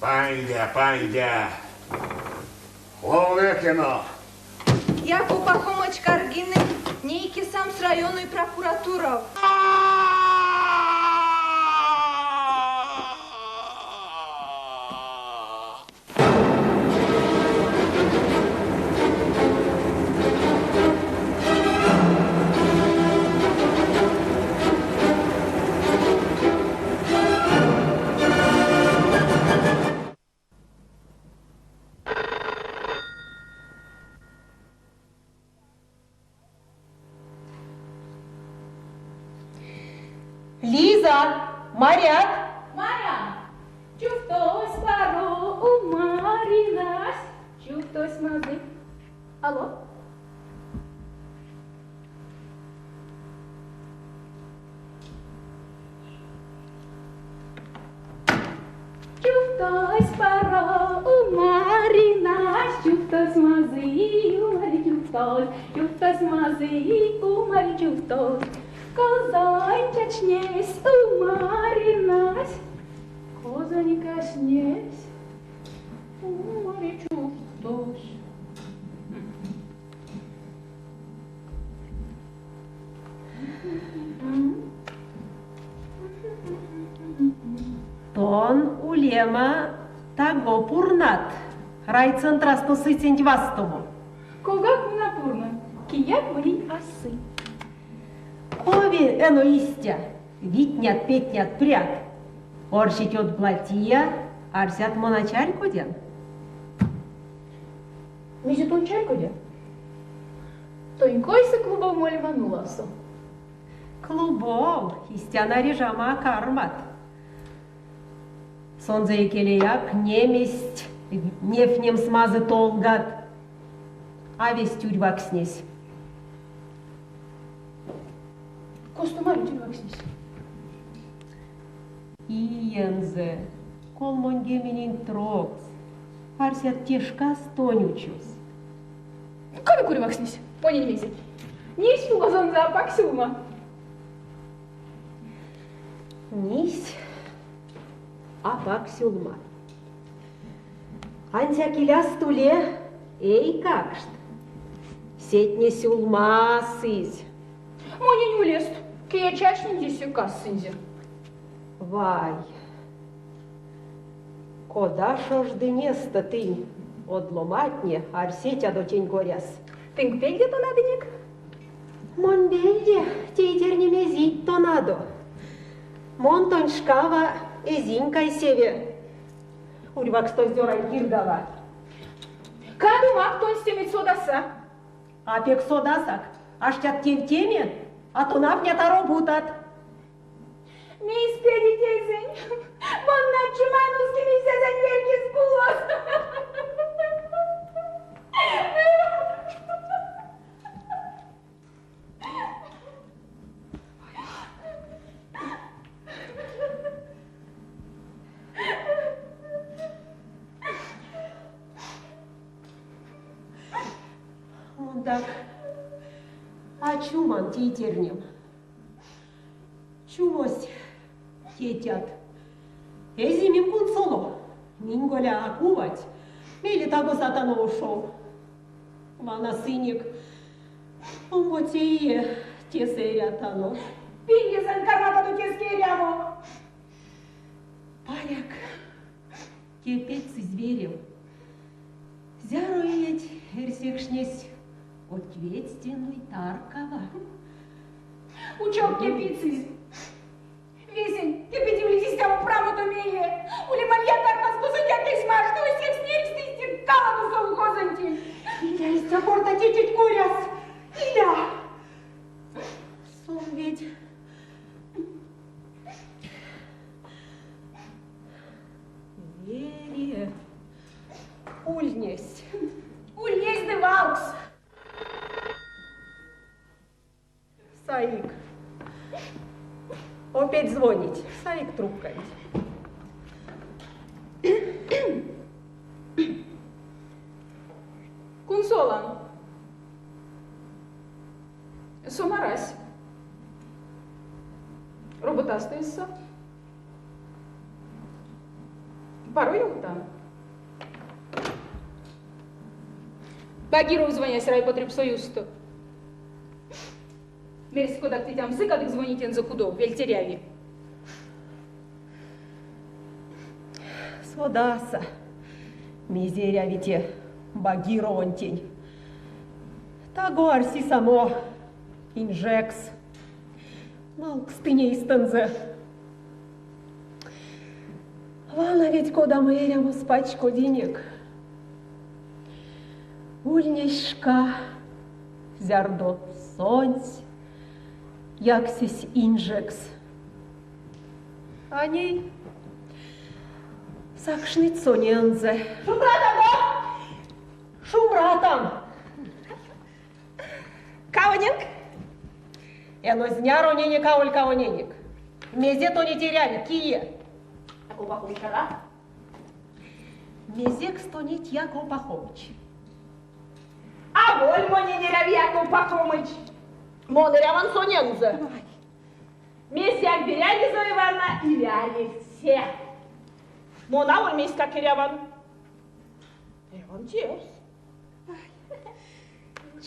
Пандя, пандя. Ловнек эно. Яков Пахомыч Каргинэнь нейке самс районной прокуратурав. Лиза, марят? Марян. Чувтось паро умаринась, чувтось мазый. Алло? Чувтось паро умаринась, чувтось мазый, умарь чувтось, чувтось мазый, умарь чувтось. Козонь чачнесь умаринась, козонь кашнесь умарь чувтось. Тон, улема, таго пурнат райцентрасто сыцянть вастомо. Ковгак мон а пурнан, кияк монень а сы. Кови эно истя, витнят-петнят прят. Оршить од платия, арсят мон а чарькодян. Мезе тон чарькодят? Тонь койсэ клубов молема нуласо. Клубов, истя наряжамо а кармат. Сонзэ икелеяк неместь невтнемс мазы толгат, а весть урьвакстнесь. Косто марить урьвакстнесь? Иензэ, 30 трокс, арсят те шкас тонь учось. Кадык урьвакстнесь, монень мезе. Нись пулозонзо апак сюлма. Нись апак сюлма. Ансяк иляст уле эйкакшт. Сетне сюлмасызь. Монень улест, кие чачнинзе, се кассынзе. Вай, кода шождынестэ тынь, од ломатне, арсетядо тень коряс. Тынк пельде тонадынек? Монь пельде тейтернем эзить тонадо. Мон тонь шкава эзинь кайсеве. Урьвакстозь цёрань кирдава. Кадомак тонстеметь содаса. А пек содасак, аштят тевтеме, а тонавтнят а робутат. Мейс пелить эзэнь? Мон начиман ускимизь верьгиз пулос. Мон так а чуман тейтернем. Чумось, тетят. Эзимим кунсоло. Минь Коля а кувать. Мейле таго сатано ушов. Вана сынек. Омбоце ие тесэ эрятано. Пингезэнк карматадо теске эрямо. Паряк, кепедьсызь верев. Зяро иеть эрсекшнесь ответственной таркава. Учок кепедьсызь. Весень кепедевлизь истямо прамодо мейле. Улема лия таркас козоньяк эзь машто, секс нерьгстызь каладо совхозонтень. Иля истя корта тетять коряс! Иля! Сон ведь вере ульнесь. Ульнесь ды валгсь. Саик. Опять звонить. Саик трубканть. Кунсолан. Сон арась. Роботасто эзь са. Паро ёвтан. Багиров звонясь райпотребсоюзсто. Мерсь, кодак тетям сы, кадык звони тензэ кудов, вельть эряви. Содаса, мезе эряви те Багировонтень. Таго арси само инжекс. Налкстыне эйстэнзэ. Вана ведь кодамо эрямос пачкодинек. Ульнесь шка, зярдо сонсь яксесь инжекс. А ней сакшныть сонензэ. Шумбратан, Шумбратан! Кавоненк? Эно зняро ненек аволь кавоненек. Мезе тонеть эряви, кие? Яков Пахомыч ара? Мезекс тонеть Яков Пахомыч? Аволь монень эряви Яков Пахомыч. Мон эряван сонензэ. Мезеяк берянь, Зоя Ивановна, иля ливте. Мон аволь мейскак эряван. Эряван тевс.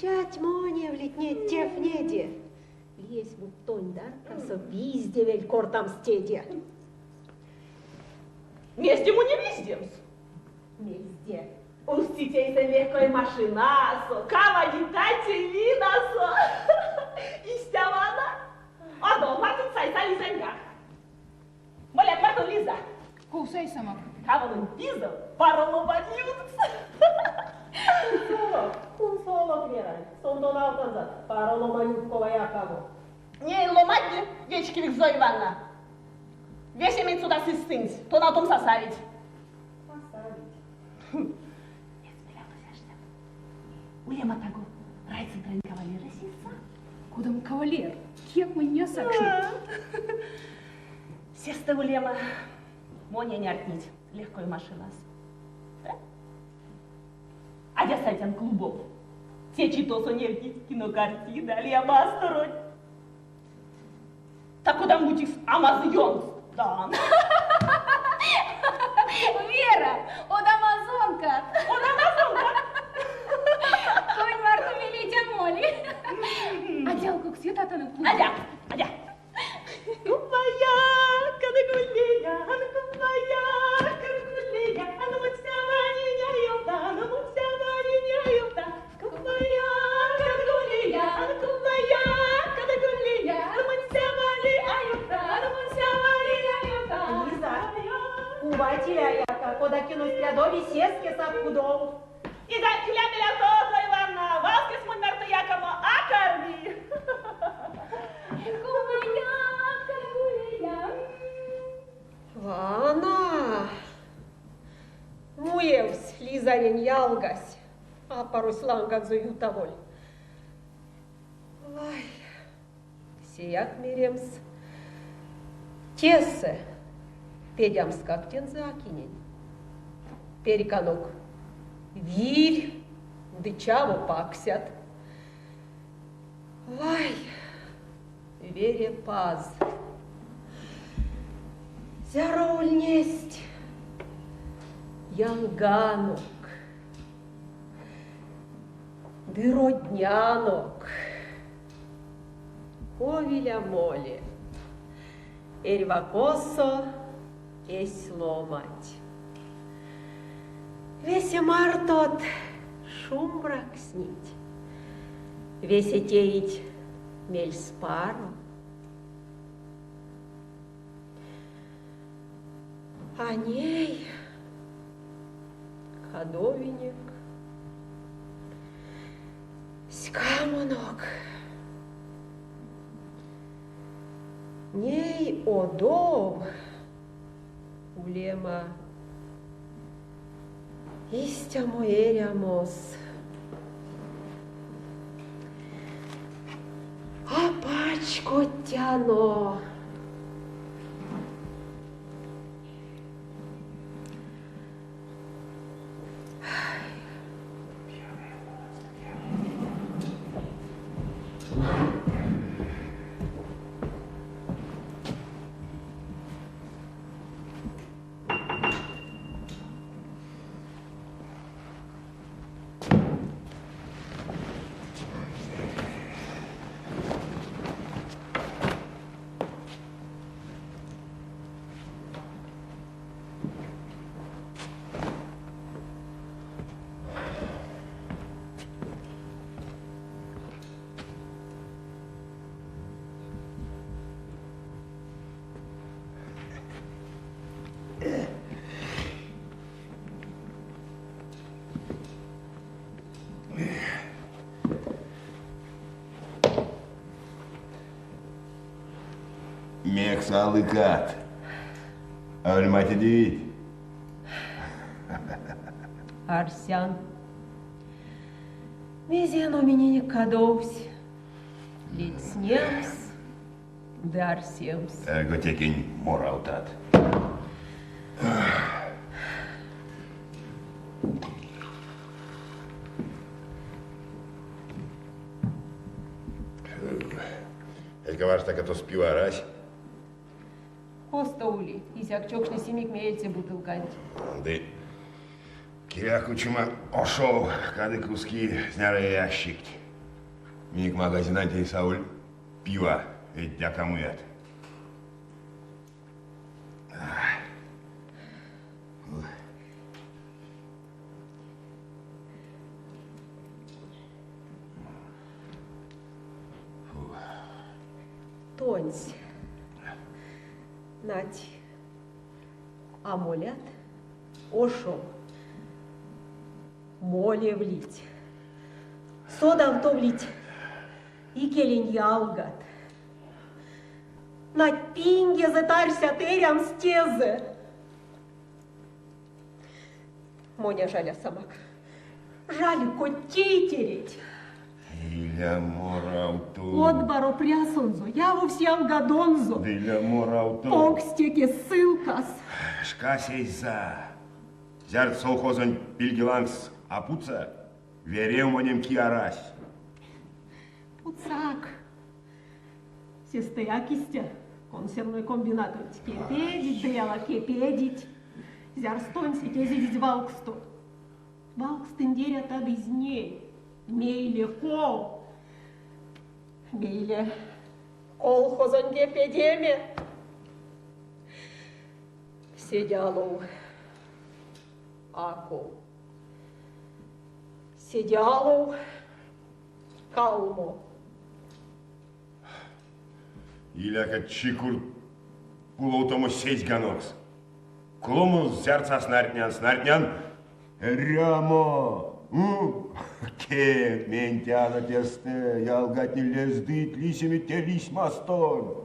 Чатьмоневлить неть тевтнеде. Лезь бу тонь таркасо виздевель кортамс теде. Мезде ему не виздемс? Мезде? Устить эйсэ легкой машинасо, кавалитать винасо. Истя вана. Одол мартон сайса Лизаньгак. Молят мартон Лиза. Ков сайсамак? Кавалонь пизэ, паро ломань юткс. Кунсолок, кунсолок, Верань, сон тонавтанзат паро ломань юткова якамо. Ней ломантне вечкевикс Зоя Ивановна. Весементь содасызь сынсь, тонавтомс а савить. А савить. Улема таго райцентрань кавалерэсь иса. Кодамо кавалер? Кияк монь не сакшны. Сестэ улема монень ардтнить легкой машинас. Адя сайтян клубов. Течи тосо невтить кинокартина лия масторонь. Та кода-нибудь Амазонс дан. Вера, од амазонка. Од амазонка. Тонь марто мелеть а моли. Адя алкукс ютатано клубов. Адя, адя. Кумбая, кадыгулеян, кумбая, кадыгулеян, мутсяваниня юта, мутсяваниня юта. Кумбая, кадыгулеян, кумбая, кадыгулеян, мутсявали аюта, мутсявали аюта. Лиза, кувать иля яка, кода кинось прядови, сеске сак кудов. Иля, иля мелявто, Зоя Ивановна, валскес монь марто якамо а карми. Кумбая, кадыгулеян. Вана! Муевсь Лизанень ялгась, апарось ланганзо ютаволь. Вай, сеяк меремс, тесэ педямскак тензэ а кинень. Перьканок вирь ды чаво паксят. Вай, вере паз! Зяро ульнесть ялганок ды роднянок. Ков иля моле, эрьва косо эсь ломанть. Весе мартот шумбракстнить, весе теить мельспаро. А ней кадовинек ськамонок. Ней одов улема истямо эрямос. А пачкодтяно. салыкат. Аволь матедевить? Арсян. Мезе оно миненек кадовсь? Ледстнемс ды арсемс. Таго текень моравтат. Эрьга варштака тос пива арась? Косто ули? Исяк чокшне симик меельце бутылканть. Ды киря кучома ошов, кадык уски зняро ящикть. Минек магазинанть эйсэ аволь пива, ведь дяка муят. Тонсь, нать, а молят ошов, молевлить, содавтовлить икелень ялгат. Нать, пингезэ арсят эрямс тезэ. Моня жалясамак. Жаль, коть тейтереть. Иля моравто. Од паро прясонзо, явовсь ялгадонзо. Иля моравто. Понгсь теке ссылкас. Шкась эзь са. Зярс совхозонь пильге лангс а путса, верев монем ки арась. Путсак. Сестэяк истя консервной комбинатонть кепедить ды яла кепедить. Зярс тонсь эзить валгсто. Валгстындерятадызь ней, мейле ков? Мейле колхозонь кепедеме. Седе алов а ков. Седе алов калмо. Иляка чикур пуловтомо сезьганокс. Куломо зярс а снартнян, снартнян эрямо. Кемть, ментяно тестэ, ялгатне лездыть лисеме те лисьмастонть.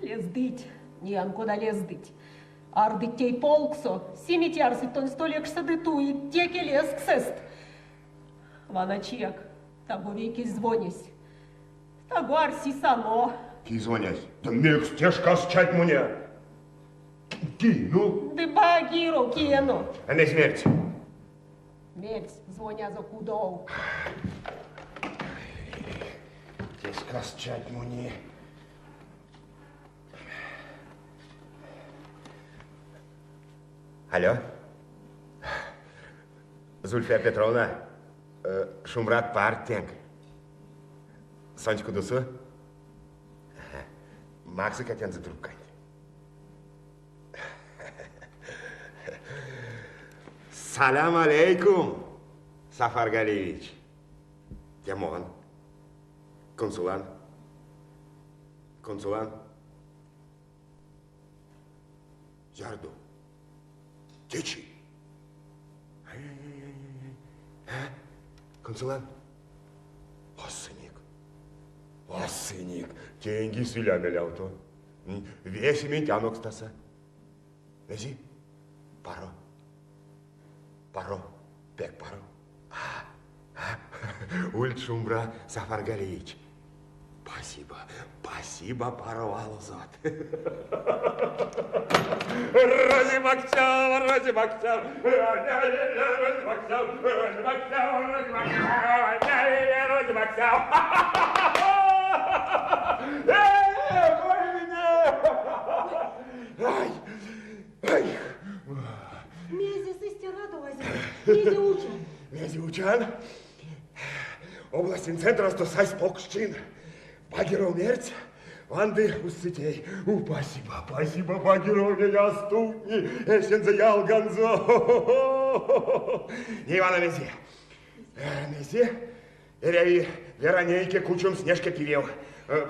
Лездыть, неян кода лездыть. Ардыть тей полксо, симить ярсыть тонь столь экшсэ ды туить теке лезксэст. Вана чияк, таго вейкесь звонясь. Таго арси само. Ки звонясь? Да мекс те шкас чатьмоня? Ки, ну? Ды Багиров ки эно? А мезть мерць? Мерць звонязо кудов. Те шкас чатьмони. Алло. Зульфия Петровна, шумбрат парт тенк. Сонсь кудосо? Максыка тензэ трубканть. Салям алейкум, Сафар Галиевич. Те мон. Консулан. Консулан. Зярдо? Течи. Консулан. Васыник. Васыник. Тень кис иля мелявто. Весементь анокстаса. Мези? Паро. Паро. Пек паро. Ульть шумбра, Сафар Галиевич. Спасибо, спасибо, паро валозот. Розимаксяв, Розимаксяв, Розимаксяв, Розимаксяв, Розимаксяв, Розимаксяв. Ай, ай. Мезе истя радовазят, мезе учат? Мезе учан? Областень центрасто сась покш чин. Багиров мерць, ванды усксы тей. У, спасибо, спасибо, Багиров а стувтни эсензэ ялганзо. Ней вана мезе. Мезе? Эряви Верань нейке кучомс Нешкепирев.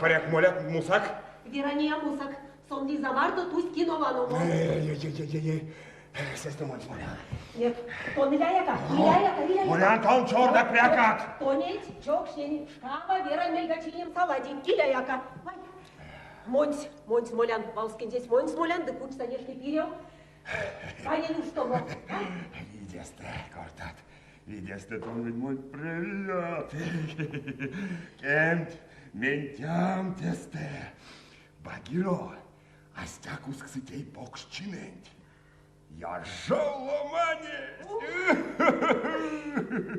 Паряк молят мусак? Верань а мусак. Сон Лиза марто тусь кино ваномо. Эй-эй-эй-эй-эй. Сестэ монсь молян. Нет, тон иля яка, иля яка, иля яка. Молян тон чорда прякат. Тонеть чокшнень шкава Верань мельга чийнемс а лади, иля яка. Вай. Монсь, монсь молян, валскентесь монсь молян ды кучса нешке пирев. Панин уштомо. Видестэ кортат. Видестэ тон ведь монь превият. Кемть, ментям тестэ. Багиро, а стяк усксы тей покш чиненть. Ёжо ломанесь!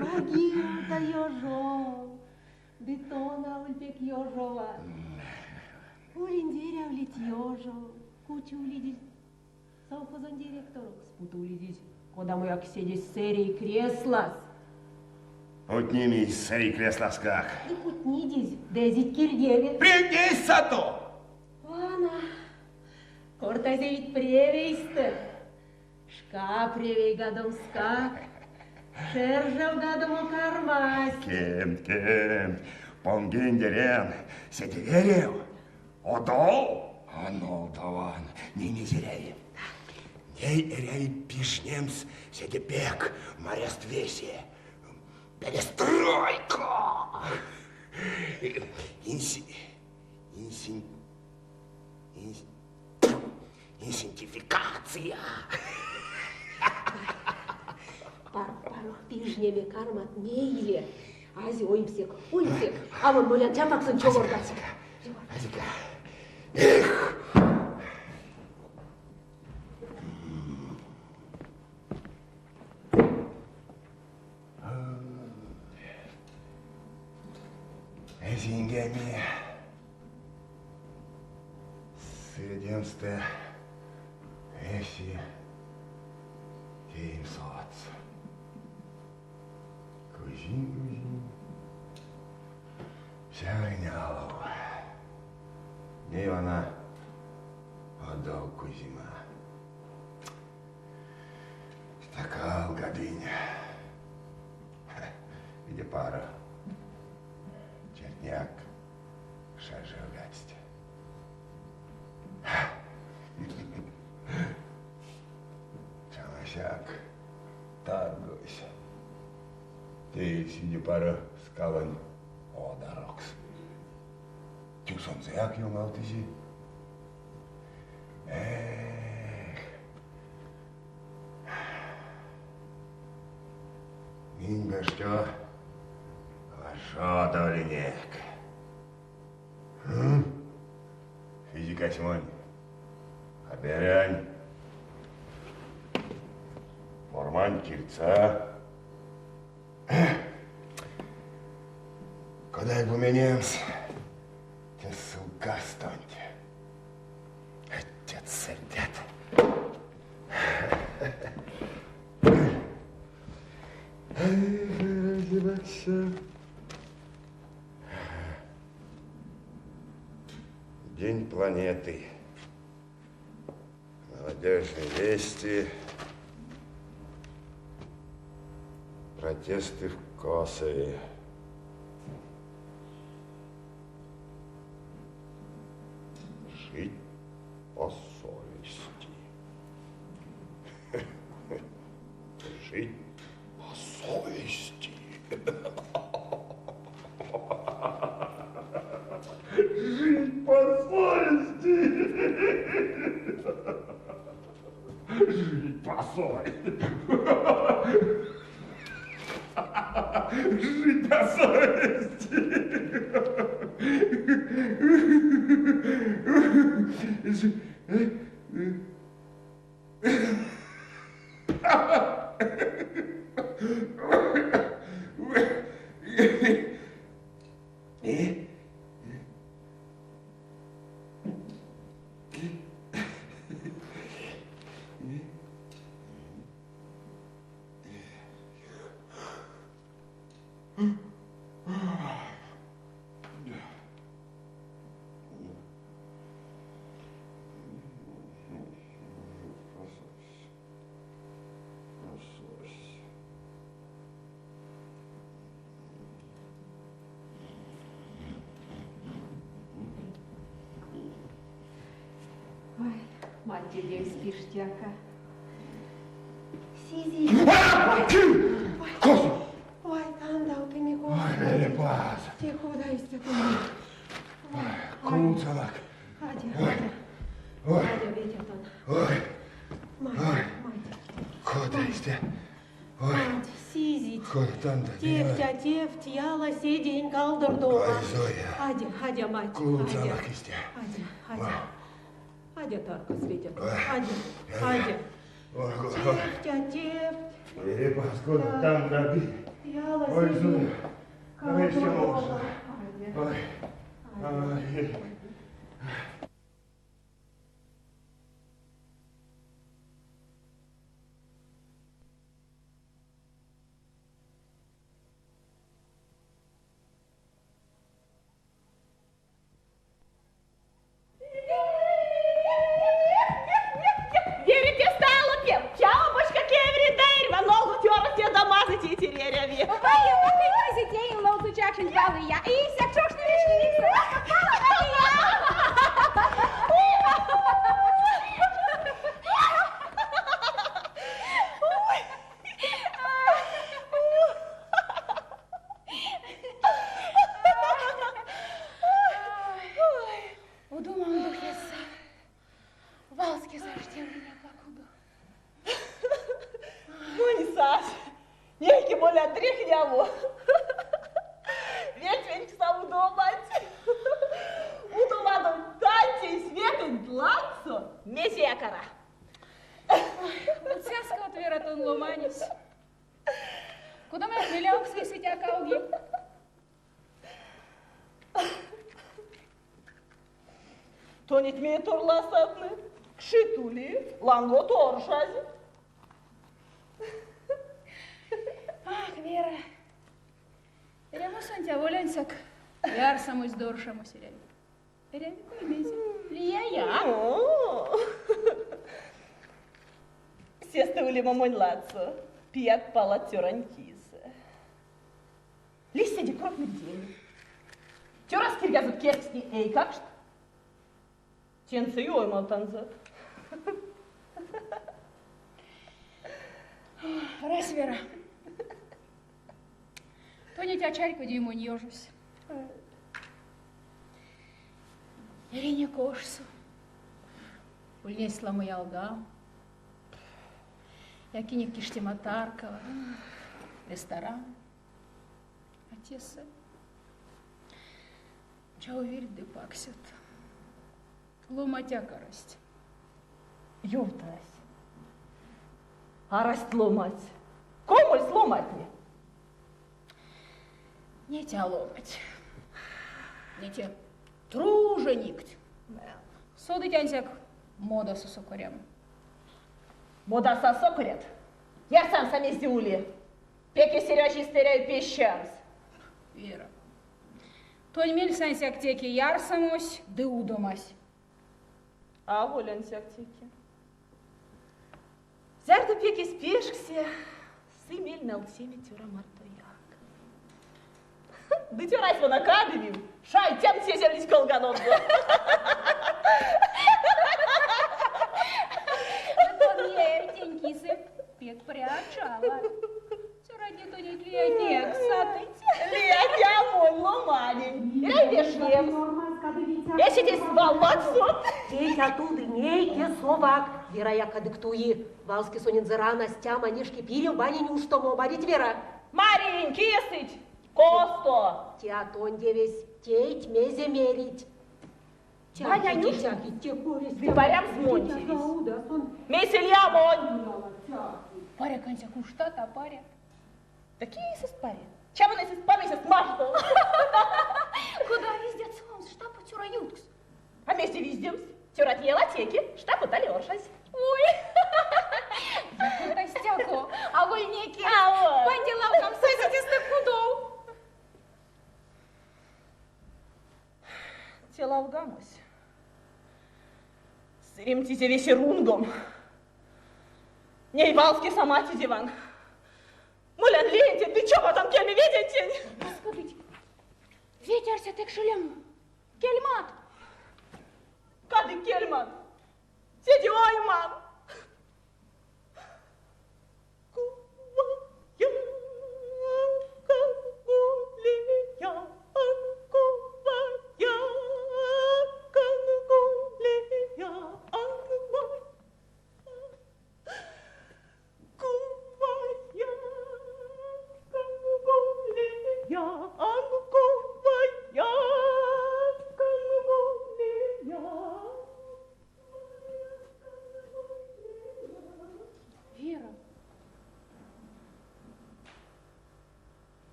Багиро-то ёжо. Ды тон аволь пек ёжова. Улиндерявлить ёжо, кучовлидизь совхозонь директорокс, путовлидизь кодамояк седе сэрей креслас. Путнимизь сэрей кресласкак. Ды путнидизь, ды эзить кирдеве. Превть сато! Вана, кортазевить превейстэ. Шка превейгадомскак, шержевгадомо кармась. Кемть, кемть, понгиндерян, седе верев, одов а нолдаван, ней мезе эряви? Ней эряви пижнемс седе пек, маряст весе. Перестройка! Инси... Инси... Инси... Инсентификация! Паро, паро, пижнеме кармат мейле. Азе оймсек, оймсек. А мон молян чапаксонь човордасак. Азика. Эх! Эзиньгеми Сыредемстэ веси теемс ладс. Кузинь, кузинь, сяриня алов. Ней вана одов кузима. Стакалгадынь. Виде паро. Чертняк шержевгадсть. Чамасяк таргось. Теевсь виде паро скалонь одарокс. Тюсонзояк ёмавтызе. Эх! Минь эштё важодевлинек. Физикась монь а берянь. Формань кирдьса. Кода бу менемс те ссылкастонть. Отец сердят. День планеты. Молодежные вести. Протесты в Косове. Жить по совести. Жить по совести. Жить по совести. Жить по совести. Жить по совести. Ой, матевезь пиштяка. Сизи. Ой, тандавтымик. Ой, Велепаз. Те кода истя Кулцанок. Мать, сизить. Тевть, а тевть, яла седень калдордома. Ой, Зоя. Адя, адя, мать, адя. Адя, адя. Адя, тарка светят. Адя, адя. Тевть, а тевть. Эй, паскуда, там доби. Яла Ой, седень Зоя, давай еще калдордома. лучше. Адя. Ой, ой. Верите стало пем, чао, бочка кеври, дайрва, ногу тёра те дамазы те тереряви. Удумам духеса. Валски заштевления покуду. Ну, не Саш, нейки более дрехняву. Ведь ведь сам удумать. Удуману танти светы длаксо месекара. Уцяска от вера тон ломанись. Куда мы мелявкс висить акауги? Тонет ме торласатны. Кшитули, ланго торшази. Ах, Вера. Эрямосонть аволь ансяк ярсамось ды оршамось эряви. Эряви кой-мезе. Лия-я. Сестэ улема монь ладсо, пият палат цёрань кисэ. Лиссь седе курок мирденень. Цёрась кирьгазот кевкстни эйкакшт. Теньсэ оймавтанзат. Арась, Вера. Тонеть а чарькодеви монь ёжось. Эринек ошсо. Ульнесть ламо ялгам. Якинек киштема таркава, ресторанов. А тесэ чаво вирть ды паксят. Ломанть арасть. Ёвтась. Арасть ломанть. Ков мольсть ломантне? Неть а ломанть. Неть труженикть. Содыть ансяк модасо сокорямо. Модасо а сокорят. Ярсамс а мезде ули. Пекесь эрьва чистэ эряви пештямс. Вера, тонь мельс ансяк теке ярсамось ды удомась. Аволь ансяк теке. Зярдо пекесь пешксе, сы мель налксеме цёра мартояк. Ды цёрась вана кадовиль, шайтянт сезевлизь колганонзо. Тон тень кисэ пек пря чават. Цёратне тонеть лиятнеяк сатыть. Лиятне аволь ломанень. Эряви вешнемс. Вешить свал ладсот. Теть а туды нейке совак. Вераяк кадык туи. Валске сонензэ рана стяма нешкепирев банянь уштомо. Марить, Вера? Маринь, кие сыть? Косто? Те а тонь тевесь, тейть мезе мерить. Банянь уш? Тяки, те повесть. Ды парямс монь тевесь. Мейсэ лия монь? Паряк ансяк уштат, а парят. Да кие эйсэст пари? Чаман эйсэст памесэст машты. Кода а виздят совамс штапо цёра юткс? А мезде виздемс? Цёратне ялатеке, штапот али оршазь. Ой! Я стяко, аволь некий. Аволь. Пандя лавгам сась тестэ кудов. Те лавгамось. Сыремтизе весе рунгом. Ней валске сама сезеван. Молян леентень ды чопавтан кельме ведентень. Паскудить. Ведь арсят экшелямо. Кельмат. Кадык кельман. Седе ойман. Кува,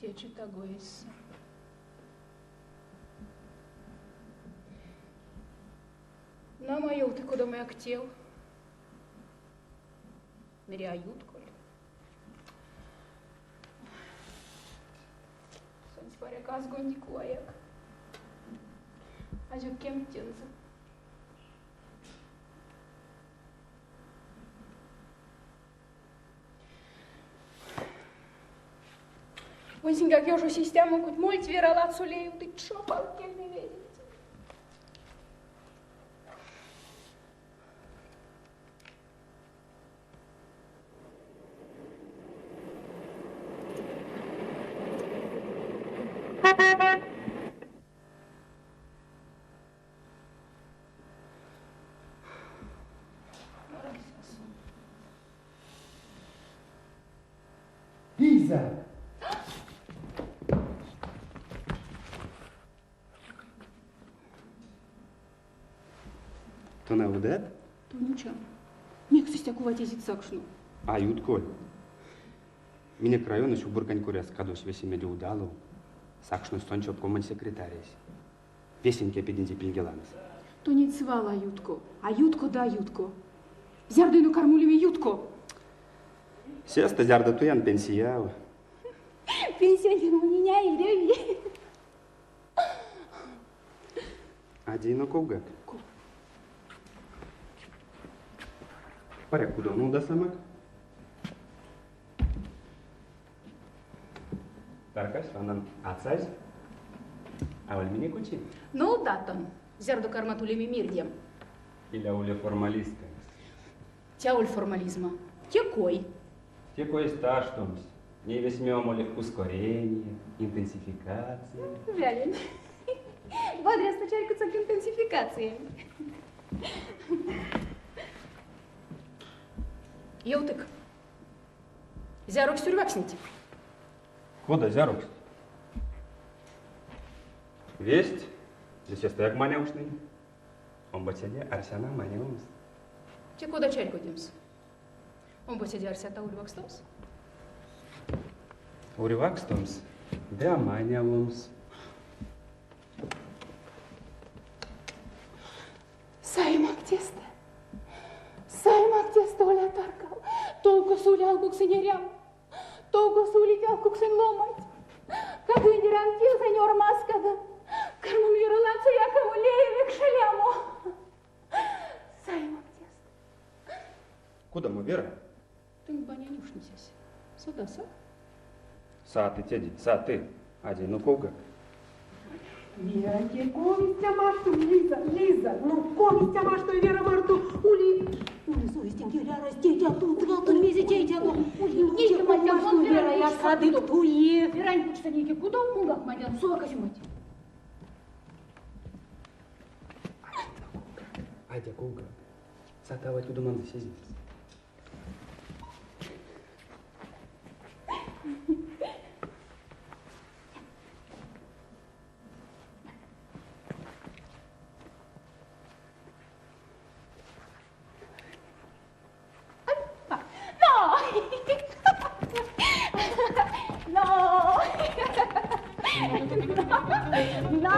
Течи таго эзь са. Нама, ёвты кодамояк тев. Мери а ютколь. Сонсь паряк азгонди куваяк. Азё кемть тензэ. Монсеньгак ёжось истямо, хоть мольть Вера ладсо леев ды чопавт кельме веденть. Лиза! Тон а удат? Тон учан. Мекс истя кувать эзить сакшно? А ютколь. Минек районось уборкань коряс кадовсь весемеде удалов. Сакшнось тонь обкомонь секретаресь. Весень кепединзе пильге лангс. Тонеть свал а ютко. А ютко да ютко. Зярдо эно карми ютко? Сестэ, зярдо туян пенсияв. Пенсионер монень а эряви. Адя эно ковгак. Ков? Паряк, кудов нолдасамак? Таркась ванан ацазь. Аволь минек учи? Нолдатан, зярдо кармат улеме мирдем. Иля уле формалисткакс. Те аволь формализма. Те кой. Те коесь таштомсь. Ней весьме моли ускорение, интенсификация. Вялень. Вадрясто чарькодьсак интенсификациянть. Ёвтык. Зяроксть урьвакстнить? Кода зяроксть? Весть, ды сестэяк манявкшнынь. Омбоцеде арсян а манявомс. Те кода чарькодемс? Омбоцеде арсят а урьвакстомс? Урьвакстомс ды а манявомс. Саемак тестэ. Саемак тестэ, оля таркав. Тов косо ули алкуксонь эрямо. Тов косо улить алкуксонь ломанть. Кадынь тезэнь ормазкадын. Карман Вера ладсо якамо леев экшелямо. Саемак тестэ. Кодамо Вера? Тынк банянь уштницясь. Содасак? Саты теть, саты. Адя эно ковгак. Вера, ков истя машту, Лиза, Лиза, ну ков истя машту Вера марто, ули, ули совестенк или арась, тетя тут, тон мезе тетядо, ули, Нейке мадян, машту, Вера, Вера, я кадык туи. Верань кучса нейке кудов, монгак мадян, совак азё мадть. Адя ковгак. Саты авать удоманзо сезнемс. Но! Но! Но!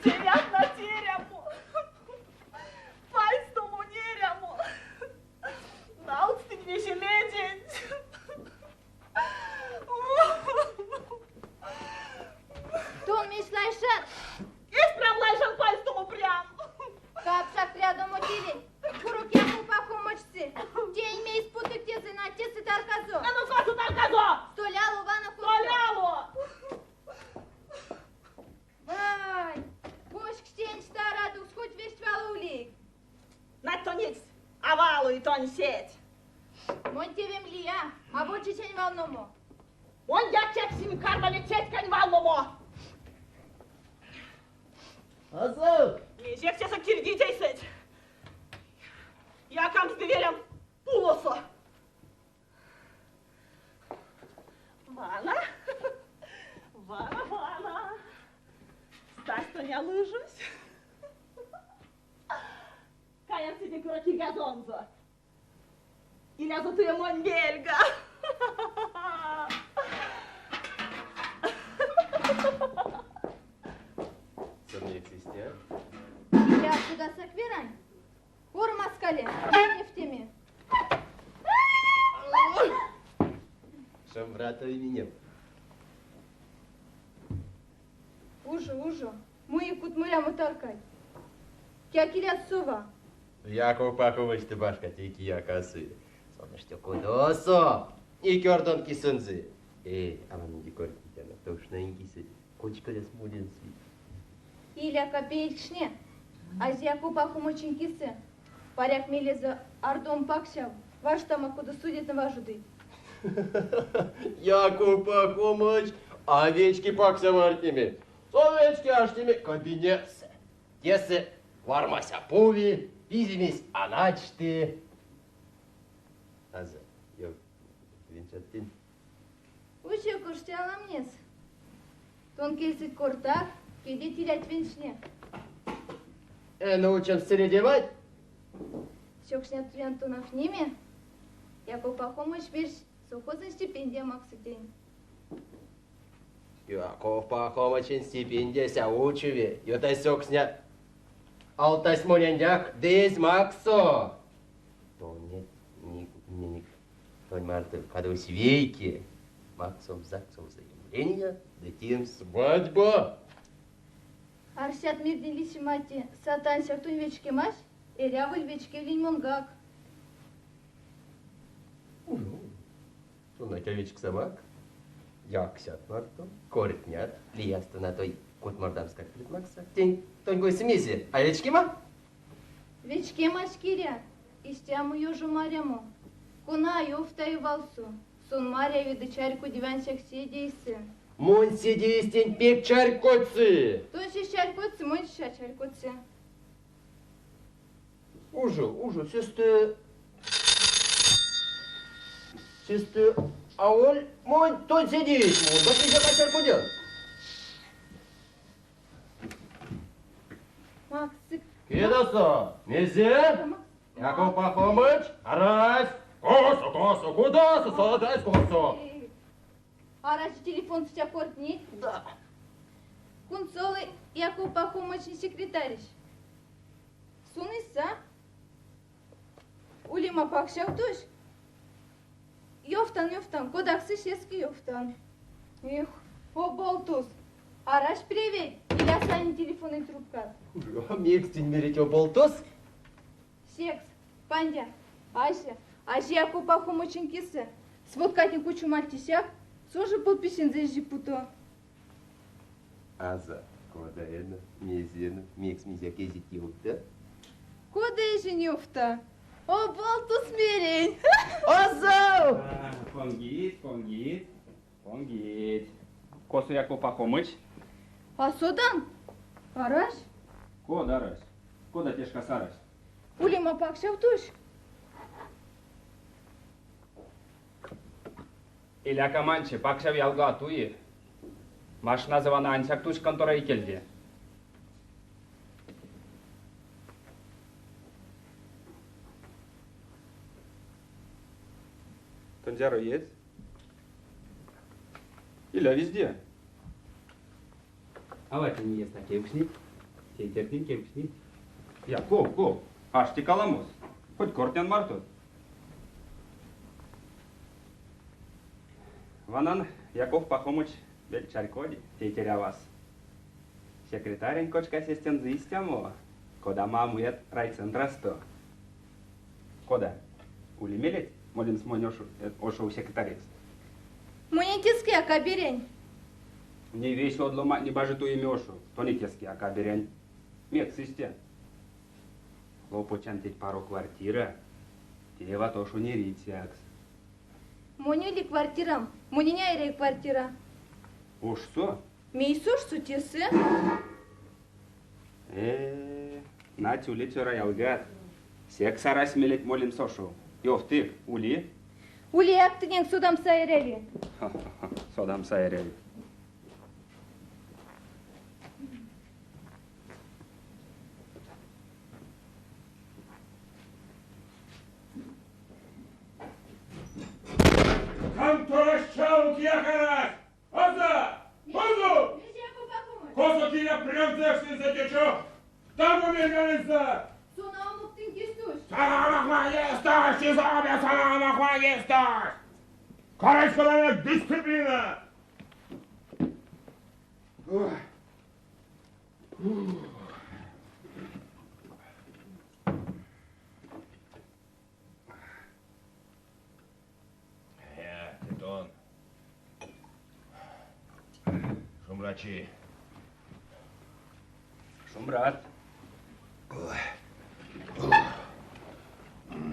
Терят на терямо, пайстомо нерямо, налксинь весемеденть. Тон мейс лайшат? Эсь прям лайшан пайстомо прям. Капшак прядомо тевенть. Курок Яков Пахомыч сы. Тень мейс путык тесэ на тесэ тарказо. А ну косо тарказо? Столь ало вана косо. Столь ало. Вай, кошксь тень тарадокс, хоть весть валовлик. Нать тонеть, а валуй тонсеть. Монь тевем лия, аволь чечень валномо. Мон яксинь кармали цецькань валномо. Азов! Мезекс тесэ кирдить эйсэть? Якамс ды велям пулосо. Вадря лыжась. Каян седе курок кирьгазонзо. Илязо туе монь мельга. Сон мекс истя? Иля содасак Верань. Ормаскале, невтеме. Шумбрат ойминем. Ужо, ужо, муик кутморямо таркать. Кияк иля сова. Яков Пахомыч ды башка тей кияк а сы. Сон эштё кудосо. И кордон кисэнзэ. Э, аламнеде кортнетяно, тошнань кисэ. Кочкаряс молемс ведь. Иляка пейтькшне. Азе Яков Пахомычень кисэ. Паряк мелезэ ардом паксяв, варштамо кудо судятне важодить. Яков Пахомыч а вечки паксяв ардтнеме. Сон вечки аштеме кабинетсэ. Тесэ вармась а пуви, пиземесь а начты. Азе, венчат тень. Учок оштё аламнес. Тон кельсэть кортак, кедеть илят венчне. Эно учемс сэредемат? Сёксня туян тонавтнеме, Яков Пахомыч мерсь совхозонь стипендия максы тень. Яков Пахомычень стипендиясь а учови, ютазь сёксня алтась моненьгак ды эзь максо. Тонеть минек тонь марто кадовсь вейке максомс ЗАГСов заявления ды теемс свадьба. Арсят мирдень лисемати, саты ансяк тонь вечкемась, эряволь вечкевлинь монгак. Ужо, тонать а вечксамак, яксят марто, кортнят, лиясто натой кутмордамскак прят максат. Тень тонь койсэ мезе, а вечкема? Вечкемась, Киря, истямо ёжо марямо, кона а ёвтави валсо, сон маряви ды чарькодеви ансяк седейсэ. Монь седеесь тень пек чарькодьсы. Тонсь чарькодьсы, монсь а чарькодьса. Ужо, ужо, сестэ... Сестэ аволь монь тонь седеесь, мон а чарькодян. Максык. Кедосо? Мезе? Яков Пахомыч? Арась! Косо, косо, кудосо, содазь косо? Арась телефон кортнить? Да. Кунсолы Яков Пахомычень секретаресь. Сон иса. Улема паксявтозь. Ёвтан, ёвтан, кодак сы сеске ёвтан. Эх, о болтус, арась преветь, иля сайне телефононь трубкат. Мекс тень мерить о болтус? Секс, пандя, Ася, азе Яков Пахомычень кисэ. Сводкатнень кучомальть исяк, сон же подписензэ эзь путо. Аза, кода эно, мезе эно, мекс мезеяк эзить ёвта? Кода эзинь ёвта? О, болтус мерень! Аза! Понгить, понгить, понгить. Косо Яков Пахомыч? А содан? Арась? Кода арась? Кода те шкас арась? Улема паксяв тусь. Иляка манче, паксяв ялго а туи. Машиназо вана ансяк тусь контора икельде. Тонь зяро иеть? Иля визде. Аватне неест а кевкстнить, тейтертнень кевкстнить. Я, ков, ков? Аштек аламос. Хоть кортнян мартот. Ванан, Яков Пахомыч вельть чарькоди тейтерь-авас. Секретарень кочкась эстензэ истямо, кодамо а муят райцентрасто. Кода? Ули мелеть молемс монь ошов секретарекс? Монень тескеяк а берянь. Ней весе од ломантне бажить туеме ошов, тонеть тескеяк а берянь. Мекс истя? Хлопочан теть паро квартира, тееват ошонь эрицякс. Монь ули квартирам, монень а эряви квартира. Ошсо? Мейс ошсо тесэ? Э-э, нать ули цёра ялгат. Секс арась мелеть молемс ошов. Ёвтык, ули? Улияк тыненк содамс а эряви. Содамс а эряви. Конторась чаво кияк арась! Аза! Козо? Косо кия прявтекшнинзе течо? Таго мельганензэ! Сон аумок тынк тусь. Карась коданя дисциплина! Тон. Шумбрачи. Шумбрат.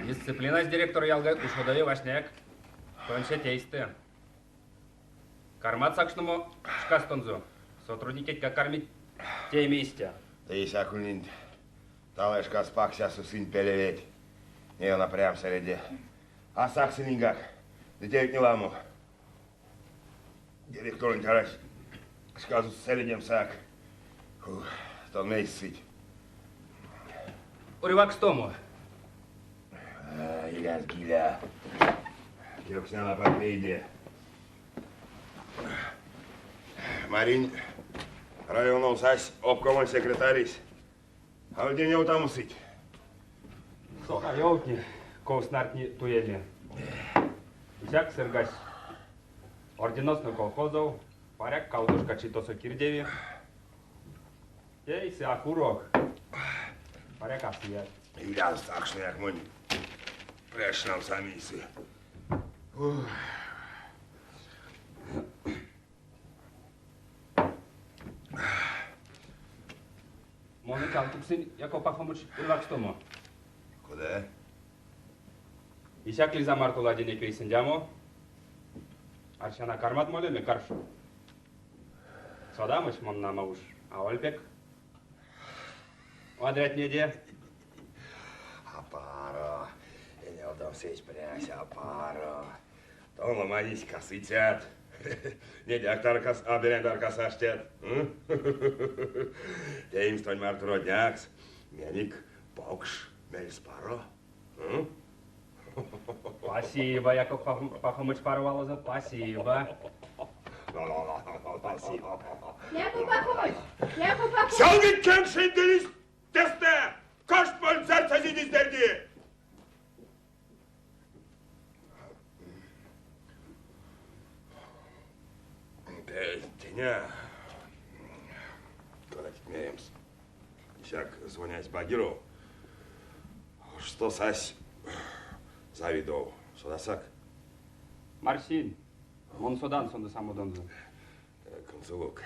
Дисциплинась директор ялгай ушодови васняяк тонсеть эйстэ. Кармат сакшномо шкастонзо. Сотрудникетькак кармить тееме истя. Тейсак ульнинь талай шкас паксясо сынь пелеветь. Ней она прям сэреде. А саксыньгак. Ды тевтне ламо. Директоронть арась. Шказо сэредемсак. Тон мейс сыть? Урьвакстомо. Иляс гиля. Кевкстнян апак пейде. Маринь районов сась обкомонь секретаресь. А где не там сыть? А ёвтни, ков снартни туеме. Исяк сыргась орденосной колхозов, паряк кавтошка чи тосо кирдеви. Тейсы а курок. Паряк а сыят. Иля сакшнояк монь пря шнамс а мейсэ. Мон алкуксонь Яков Пахомыч урьвакстомо. Кода? Исяк Лиза марто ладинек вейсэндямо. Арсян а кармат молеме каршо. Содамось мон нама уш аволь пек вадрятнеде. Апаро. Энялдомс прясь, апаро. Тон ломанесь касыцят. Недяк таркас, а берянь таркас аштят. Теемс тонь марто роднякс. Минек покш мельспаро. Спасибо, Яков Пахомыч паро валозо, спасибо. Спасибо. Яков Пахомыч! Яков Пахомыч! Сялгить кенкшенть тестэ! Каштмоль царь сэрди! Теня, кода меремс, исяк звонясь Багиров, что сась Завидов, содасак? Марсинь, мон содан сонзэ самодонзо. Кунсолок.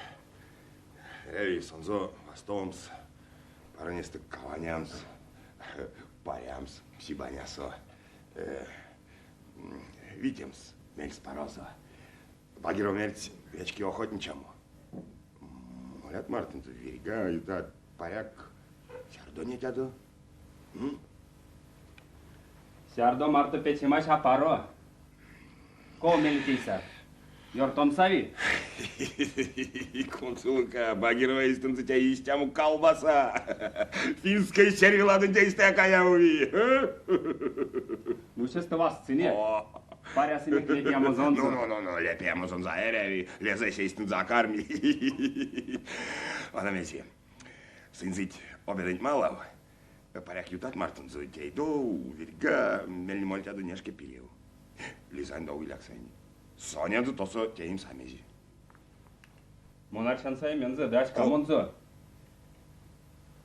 Эряви сонзо вастомс, парынестэ каванямс, парямс пси банясо, витемс мельспаросо. Багиров мерсь вечки охотничамо. Молят мартонзо верьга ютат, паряк, сярдо нетядо? Сярдо марто печемась апаро. Ков мелеть тейсак? Ёртомс сави? Кунсолока, Багирова эйстэнзэ теи истямо колбаса. Финской сервеладонть эйстэ каяви. Ну, сестэ вастсынек. Парясынек лепиямозонзо. Ну, ну, ну, ну, лепиямозонзо а эряви. Лезэсь эйстэнзэ а карми. Вана мезе. Сынь обедэнть малав. Паряк ютат мартонзо тей-тов, верьга, мельни мольтядо нешке пирев. Лизань дов иляк сайне. Сонензэ тосо теемс а мезе. Мон арсян саемензэ, да ськамонзо.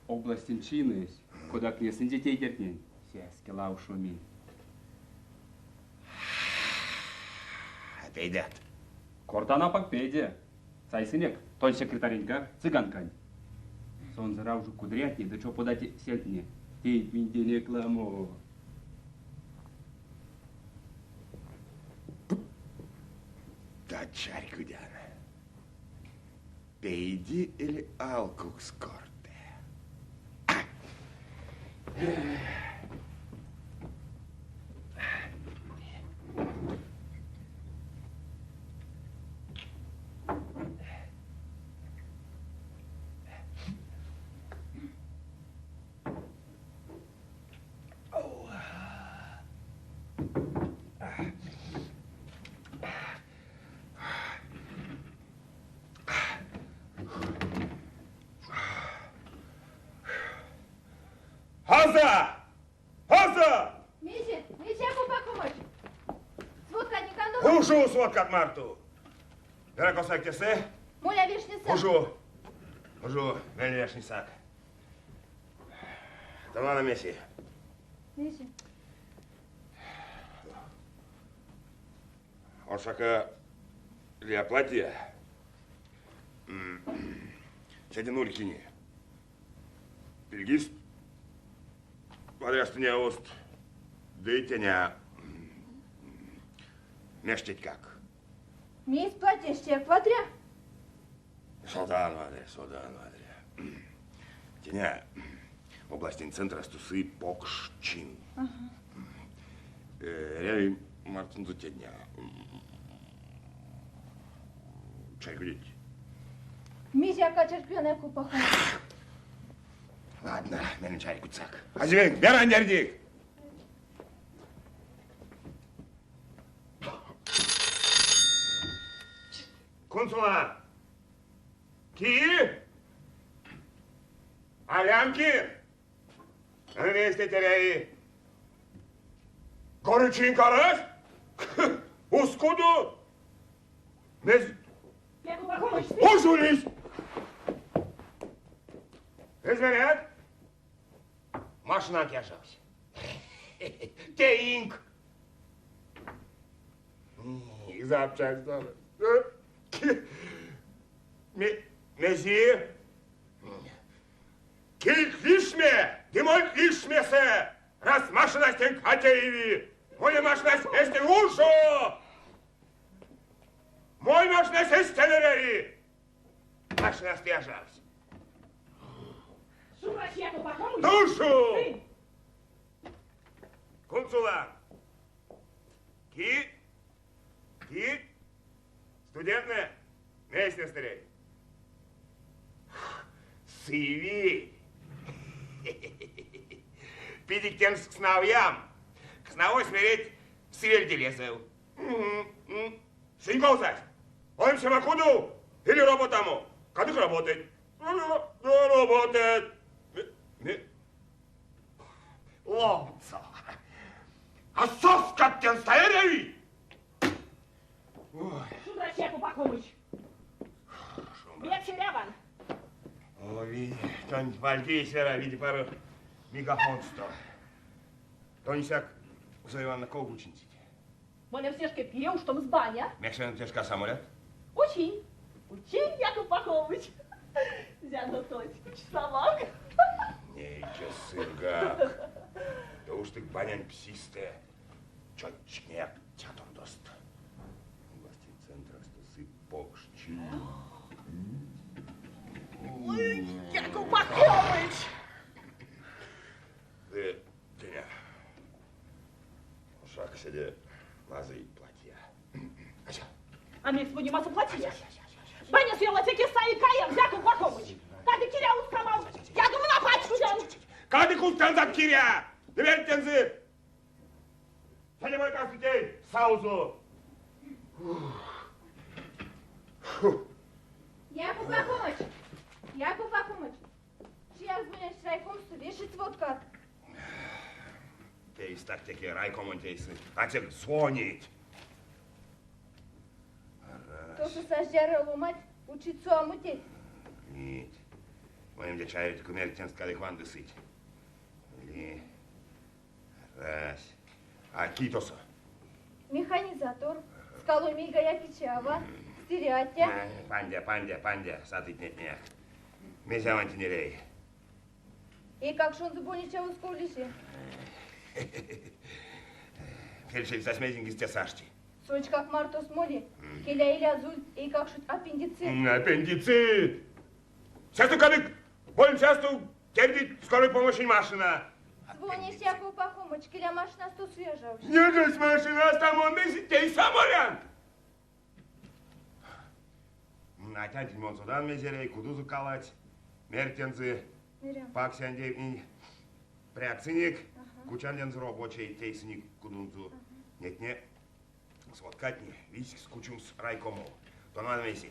Областень чинэсь, кодак несынзе тейтертнень, сеске лавшоми. Пейдят. Кортан апак пейде. Сайсынек тонь секретарентькак, цыганканть. Сонзэ раужо кудрятне ды чопода сельтне теить минденек ламо. Да чарькодян. Пейди или алкукс корты? Оза! Оза! Мезе? Мезе, Яков Пахомыч? Сводкат не кандома? Ужо сводкат марто. Вера косак тесэ? Моля вешнесак. Ужо. Ужо, мель вешнесак. Тон мезе? Мезе? Оршака лия платье. Седе нурькине. Пильгист вадрясто неявост ды теня мештетькак. Мейсь платьясь вадря? Содан вадря, содан вадря. Теня областень центрасто сы покш чин. Эряви мартонзо теня чарькодить. Мезеяк а чарькодян, Яков Пахомыч. Ладно, мелень чарькодьсак. Азеве, Вера тердик! Кунсолан! Ки? Алямкин! Вместе теряи. Горючин карась? Ускуду? Мез... Ужулись! Измерят? Машинанк яжавсь. Теинк! Запчасть надо. Мези? Кильк лишме, дымой лишмесэ, раз машинась тенк а тееви. Мой машинась эсте ушо! Мой машинась эсте эряви! Машинась яжавсь. Душу! Кунсолан! Ки? Ки? Студентнэ? Мейсь старей? Сыви! Пидик темс кснавьям. Кснавось мереть сывельде лезэв. Сынь колсась. Оймсема кудов или роботамо. Кадык работать. Работать. Ломцо. А соска тенста эряви! Шумбрачи, Яков Пахомыч. Вечеряван. О, види, тонь вальгейсь, Вера, види паро мегафонсто. Тонь сяк, Зоя Ивановна, ков учинцить? Молем сешке пире уштомс баня. Мекс тешка самолет? Учинь. Учинь, Яков Пахомыч. Зярдо тонсь кучсамак. Нейке сыргак. Да уж ты банянь псистэ. Чочкнеяк цятордост. Областень центрасто сы покш чин. Ой, Яков Пахомыч! Ды, теня. Оршак седе мазый платья. Ася. А мекс монь платья? Банясо ялатеке саик каямс, Яков Пахомыч. Кадык Киря ускомам. Я думаю, на пачку Кадык усктанзат Киря! Ды мерть тензэ. Седе бойкасто тейть салозо. Яков Пахомыч! Яков Пахомыч! Чияк звонясь райкомсто, вешить сводкат. Тейсь так теке райкомонть эйсэ. Ансяк звонить. Тосо састь зяро ломанть, учить совамо теть. Неть. Монь чарькодик мерть тенст кадык ванды сыть. Или Арась. А ки тосо? Механизатор, скало мельга якиця ава, стерятя. Пандя, пандя, пандя, сатыть нетнеяк. Мезе авантень эряви? Эйкакшонзо больницяв усковлизе. Фельдшер сась мезень кис тесэ ашти. Сонськак мартост моли. Келя илязо ульть эйкакшонть аппендицит. Аппендицит! Сестэ кадык больницясто тердить скорой помощень машина. Звонясь Яков Пахомыч, келя машинась тосо яжавсь. Нежесь машинась там мон мезе тейса молян. Атянтень мон содан мезе эряви, кудозо каладсь. Мерть тензэ Мерян. паксянь тевтнень прядсынек, кучан тензэ робочей, тейсынек кудонзо. Нетне сводкатне визькс кучомс райкомов. Тона мезе.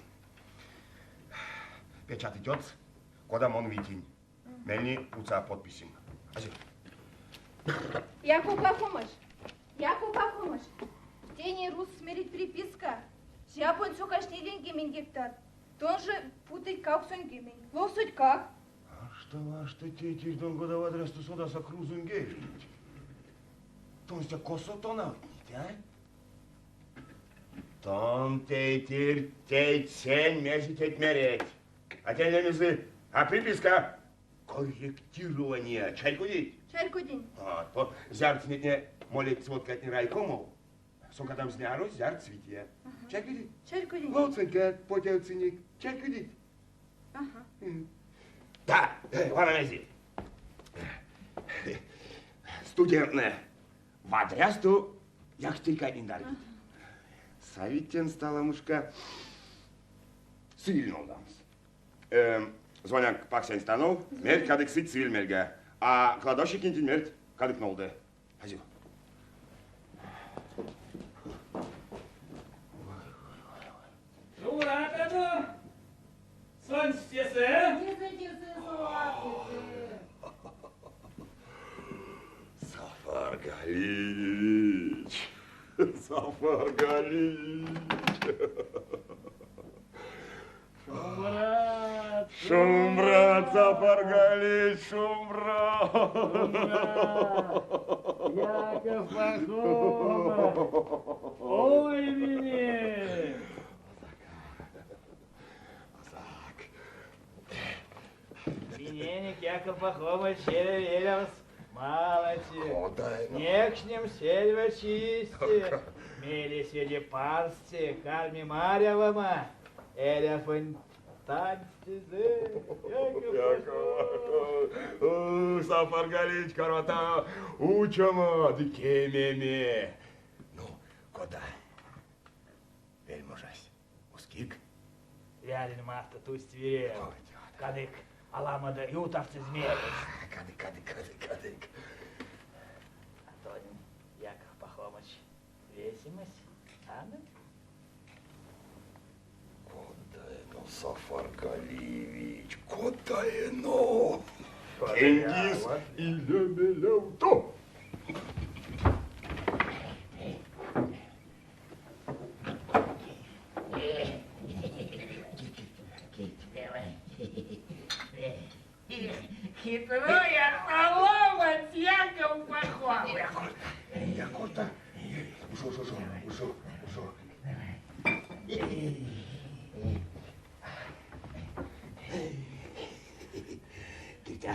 Печатыть одс, кода мон витинь. Мельни путса подписем. Азё. Яков Пахомыч, Яков Пахомыч, тени рус мерить приписка. Жапонь сокась ниленьгемень гектар. Тон же путыть кавксоньгемень. Ловсыть как? А что, а что тетерь тон кода вадрясто содасак рузонь келенть? Тонсь косо тонавтнить, а? Тон тетерь тейть сень, мезе теть мереть. А тень лемезэ, а приписка корректирование. Чарькодить? Чарькодинь. А, то зярц нетне молить сводкатне райкомов, сокатам зняро, зярц виде. Чарькодить? Чарькодинь. Ловцынька, потявтсынек. Чарькодить? Ага. Да, вана мезе. Студентнэ вадрясто якстерькайтнень таргить. Савить тенст аламушка цивиль нолдамс. Звоняк паксянь станов, мерть кадык сыть цивиль мельга, а кладовщикентень мерть кадык нолды. Азё. Уратано! Сонсь тесэ? Тесэ, тесэ, совак, Сафар Галиевич, Сафар Галиевич. Шумбрат! Шумбрат, Сафар Галиевич, шумбрат! Яков Пахомов! Ой, меня! Озак. Миненик Яков Пахомыч эрявсь малати. Кода Некшнемс эрьва чистэ. Мейле седе парсте карми марявомо. Эрявонь танстезэ. Яков, Сафар Галич, карматано учомо ды кемеме. Ну, кода? Вельможась. Ускик? Вялин марто тусть вирев. Кадык аламодо ютавтсызь мелест. Кадык, кадык, кадык, кадык. А тонь, Яков Пахомыч, весемесь анок? Кода эно, Сафар Галиевич, кода эно? Тенгиз иля мелявто. Хитрая ловать, Яков Пахомыч. Яков-то, ушел, ушел, ушел, ушел. Киртя.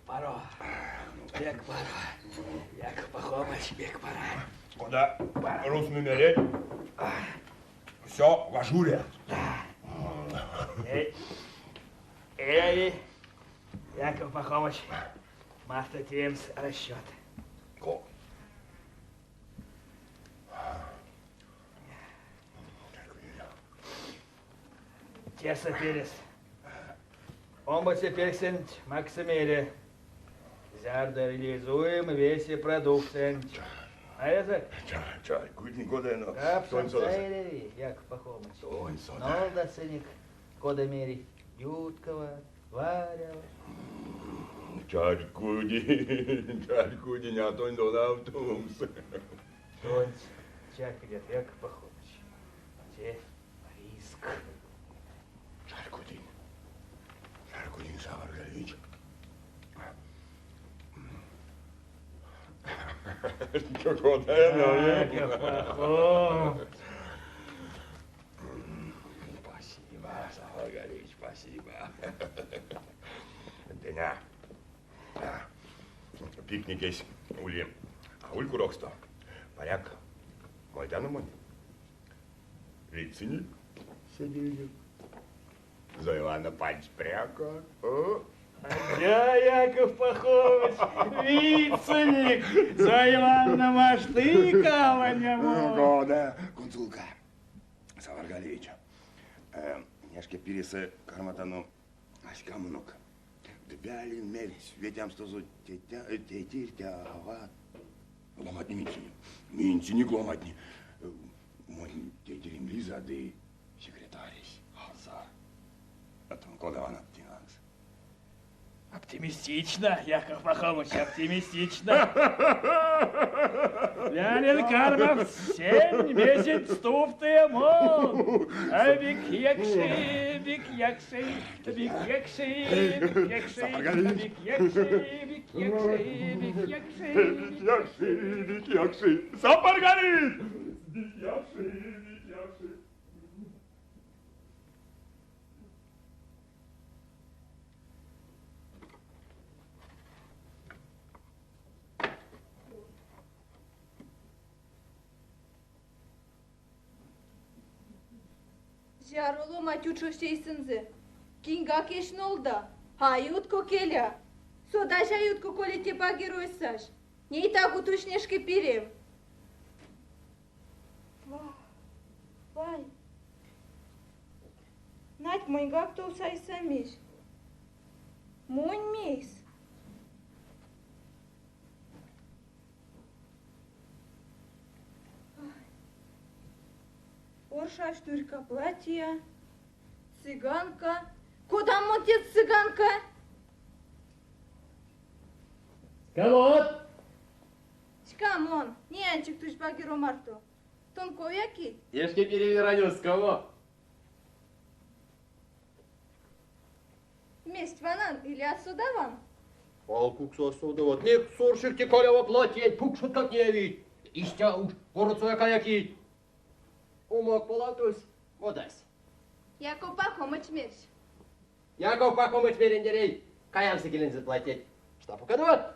Паро. Пек паро. Яков Пахомыч, пек паро. Кода рузтнэ мерить, все в ажуре. Эряви, Яков Пахомыч, марто теемс расчет. Ко? Тесэ пелесь. Омбоце пельксэнть максы меле. Зярдо реализуем весе продукциянть. Марясак? Чай, кудни кода эно. Капшамс а эряви, Яков Пахомыч. Тонь сода. Нолдасынек, кода мери, юткова, варява. Чарькодинь, чарькодинь, а тонь тонавтомс. Тонсь чарькодят, Яков Пахомыч. Те риск. Чарькодинь. Чарькодинь, Сафар Галиевич. Кода эно? Яков Пахомыч. Спасибо, Сафар Галиевич, спасибо. Теня. Пикникесь ули. Аволь куроксто. Паряк, мольтяно монь. Ветсынек седеенек. Зоя Ивановна пансь пряка. Адя, Яков Пахомыч, витьсынек, Зоя Ивановна машты каванямо. Кода, кунсолка, Сафар Галиевич. Нешке пиресэ карматано а ськамонок. Ды Вялин мерсь ветямс тосо тетя, тейтерть, ават. Ломатне минсинек. Минсинек ломатне. Монь тейтерем Лиза ды секретаресь Аза. А тон кода ванат тень лангс? Оптимистично, Яков Пахомыч, оптимистично. Лялин кармав сень месяц стувтыя мон. А бик якши, бик якши, бик якши, бик якши, бик якши, бик якши, бик якши. Бик якши, бик якши. Сапаргали! Бик якши, бик якши. Зяро ломать учость эйсэнзэ. Киньгак эзь нолда. А ютко келя. Содась а ютко, коли те багерось сась. Ней таго тусь нешке пирев. Вай. Нать моньгак тов сайсамизь. Монь мейс? Оршась дурька платья, цыганка. Кодамо те цыганка? Ськамот! Ськамон, Неянчик тусь багеро марто. Тон ков якить? Нешке пирев ранё ськамо. Мезть ванан, или а содаван? Алкукс а содават. Мекс оршик те калява платьянть, пукшоткак неявить. Истя уш городсояк а якить. Умок полавтовсь модась. Яков Пахомыч мерсь. Яков Пахомыч мериндеряй, каямс икелензэ платьять. Штапо кадоват?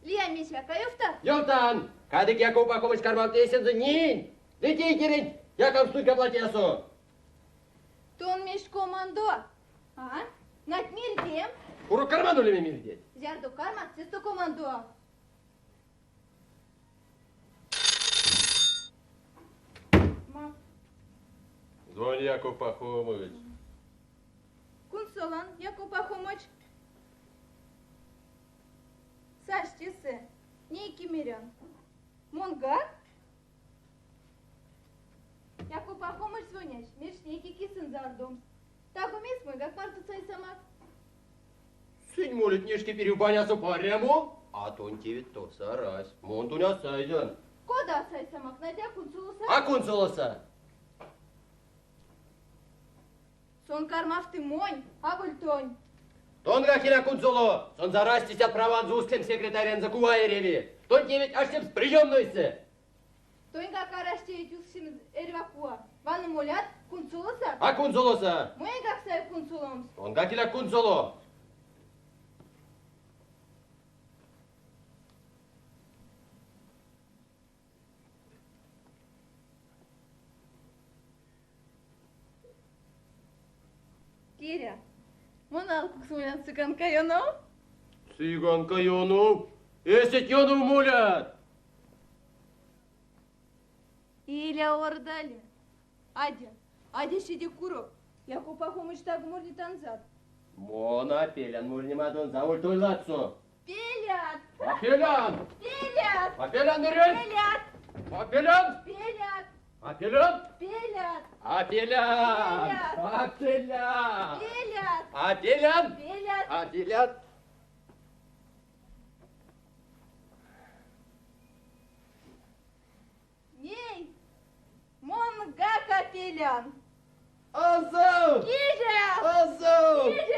Лия мезеяк а ёвтат? Ёвтан! Кадык Яков Пахомыч кармавты эсензэ нинть ды тейтеренть якамс нурька платьясо. Тон мезть командоват? А? Нать мирдем? Курок карман улеме мирдеть. Зярдо кармат, сестэ командоват. Ма. Звони, Яков Пахомович. Кунсолан, Яков Пахомыч. Сась тесэ. Нейке мерян. Монгак? Яков Пахомыч звонясь, мерсь нейке кисэнзэ ардомс. Таго мезть моньгак марто сайсамак? Сынь молить нешке пирев банясо парямо, а тонь теветь тосо арась. Мон тонь а сайдян. Кода сайсамак, нать а кунсолоса? А кунсолоса. Сон кармавты монь, аволь тонь. Тонгак иля кунсоло, сонзэ арасть истят праванзо усксемс секретарензэ кува эряви. Тонь теветь аштемс приемнойсэ. Тоньгак арась теветь усксемс эрьва кува. Ваны молят, кунсолосак? А кунсолоса. Моньгак сави кунсоломс. Тонгак иля кунсоло. Киря, мон алкукс молян цыганка ёнов? Цыганка ёнов? Эсеть ёнов молят! Иля ордале. Адя, адя седе курок. Яков Пахомыч таго мурнитанзат. Мон а пелян мурнемадонзо, аволь тонь ладсо. Пелят! А пелян! Пелят! А пелян, мерят! Пелят! А пелян! Пелят! А пелян! Пелят! А пелян! А пелян! Пелят! А пелян! Пелят! А пелят! Ней, монгак а пелян. Азов! Кижа! Азов! Кижа!